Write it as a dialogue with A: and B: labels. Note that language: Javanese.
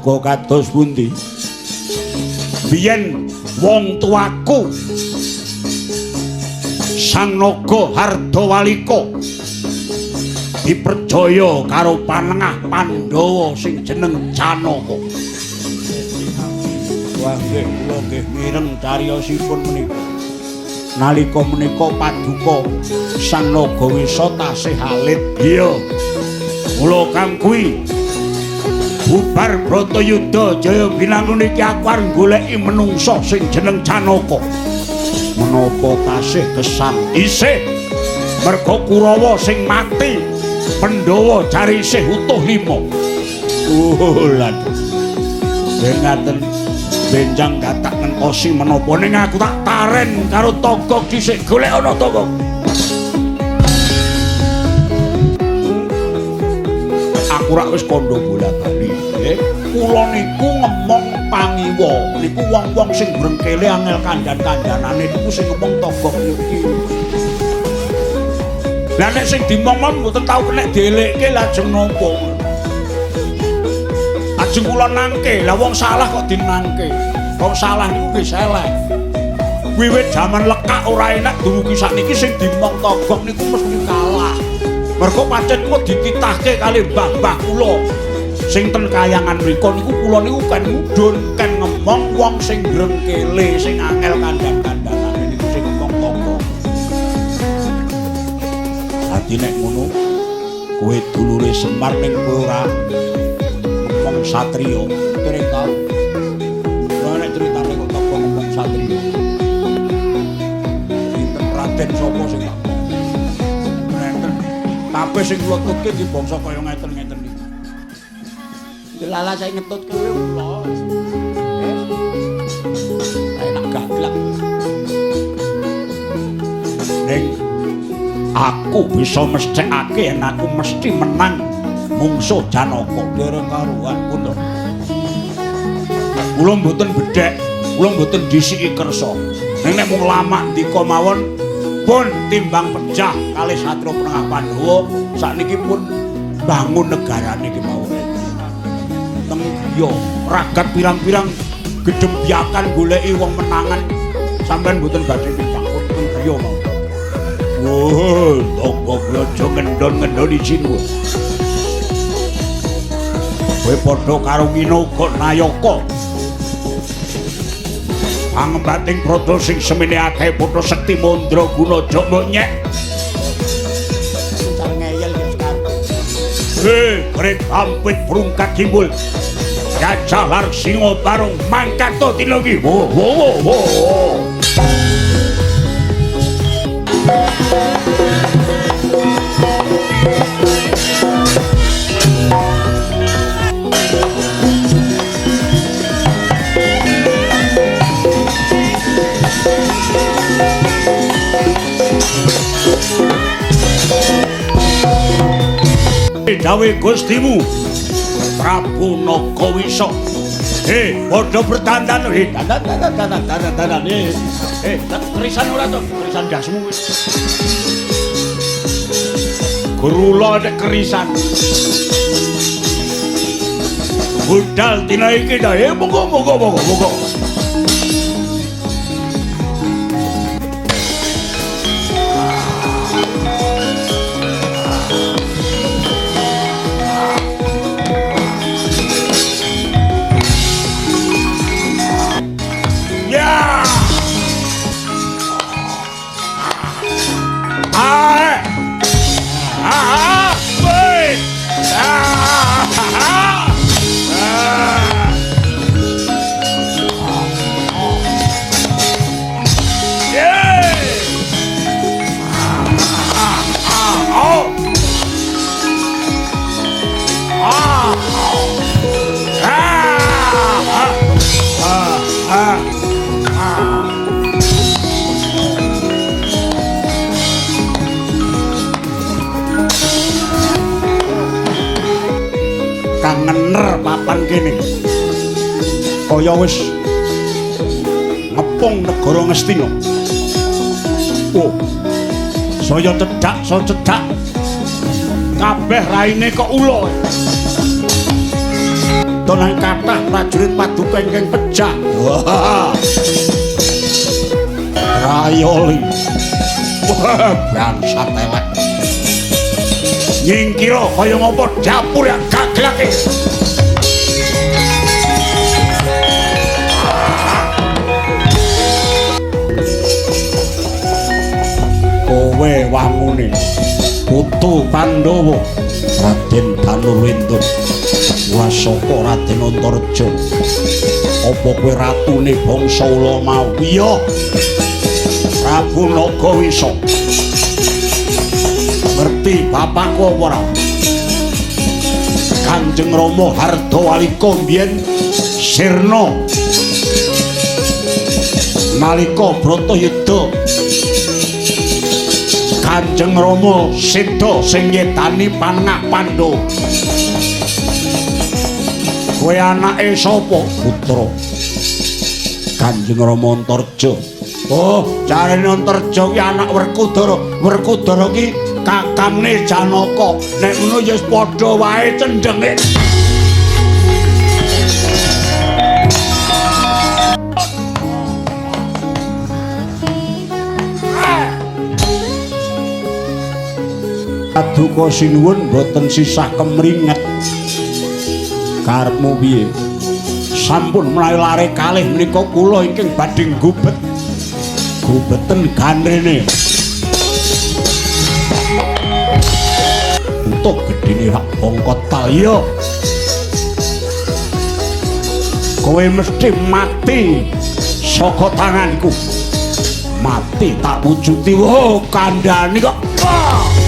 A: Paduka kados pundi? Biyen wong tuaku Sang Naga Hardawalika dipercaya karo panengah Pandhawa sing jeneng Janaka. Wah nggih, kula nggih mireng cariyosipun menika. Nalika menika paduka Sang Naga Wisa tasih alit. Iya. Mula kang kuwi bubar Bratayuda Jaya Binangun iki aku arep goleki menungsa sing jeneng Janaka. Menapa tasih gesang? Isih. Merga Kurawa sing mati, Pandhawa jare isih utuh 5. Oh, lan. Nggih ngaten. Benjang gatak ngentosi menapa ning aku tak taren karo Togog dhisik, golek ana Togog. Aku rak wis kandha bola-bali, nggih. Kula niku ngemong pangiwa, niku wong-wong sing brengkele angel kandhan-kandhanane niku sing ngemong Togog niki. Lah nek sing dimong-mong mboten tau kenek dielekke lajeng napa? Lajeng kula nangke, lah wong salah kok dinangke. Wong salah niku nggih seleh. Wiwit jaman lekak ora enak dumugi sakniki sing dimong Togog niku mesti kalah. Mergo pancen kula dititahke kali mbah-mbah kula. Sing ten kayangan mriku niku kula niku ken mudhun, ken ngemong wong sing brengkele, sing angel kandhan-kandhanane niku sing ngemong Togog. Dadi nek ngono kowe dulure Semar ning kowe ora ngemong satriya, dereng tau. Lah nek critane kok Togog ngemong satriya. Sinten Raden sapa sing tak ngeten? Kabeh sing kula tutke di bangsa kaya ngeten-ngeten iki. Lala saya ngetut kowe kula. Enak gaglak. Ning aku bisa mesthekake yen aku mesti menang mungsuh Janaka. Dereng karuan pun to. Kula mboten bedhek, kula mboten dhisiki kersa. Ning nek mung lamak ndika mawon pun timbang pejah kalih satriya Penengah Pandhawa sakniki pun bangun negarane iki mawon. Teng griya ragat pirang-pirang gedhembyakan goleki wong menangan sampean mboten badhe pitakon teng griya mawon. Wah, Togog aja ngendon-ngendoni sinuwun. Kowe padha karo Nginoga Nayaka. Pangembating prada sing semene akeh padha sekti mandraguna aja mbok nyek.
B: Cara ngeyel ya sekarang.
A: Hei, keret ampit prungkat kimbul. Gajah lar singa barung mangkat to dina iki. Wo wo wo wo. Dawe Gustimu Prabu Nagawisa. Padha berdandan. Dandan dandan dandan dandan dandan. Kerisan ora to? Kerisan ndasmu wis. Gurula nek kerisan. Budal dina iki ta. Monggo monggo monggo monggo. Ya! Ah! Ah! Woi! Ah! Ah! Yeah! Ah! Ah! Oh! Ah! Ah! Ah! Ah! Kang ngener papan kene kaya wis ngepung negara Ngastina. Oh, saya cedhak, saya cedhak. Kabeh raine kok ula. yudha nang kathah prajurit paduka ingkang pejah. Wah. Rayoli. Wah, bangsat elek. Nyingkira kaya ngapa dapur yang gaglake. Kowe wangune putu Pandhawa Raden Danurwenda wasaka Raden Antareja. Apa kowe ratune bangsa ula mau? Iya. Prabu Nagawisa. Ngerti bapakku apa ora? Kanjeng Rama Hardawalika mbiyen sirna nalika Bratayuda. Kanjeng Rama seda sing nyedani panengah Pandhawa. Kowe anake sapa? Putra Kanjeng Rama Antareja. Oh, jarene Antareja ki anak Werkudara. Werkudara ki kakangne Janaka. Nek ngono ya wis padha wae cendhenge. Paduka sinuwun boten sisah kemringet. Karepmu piye? Sampun menawi lare kalih menika kula ingkang badhe gubet. Gubeten gandrene. Entuk gedhene rak bongkot talya. Kowe mesti mati saka tanganku. Mati tak wujuti. Oh, kandhani kok. Oh!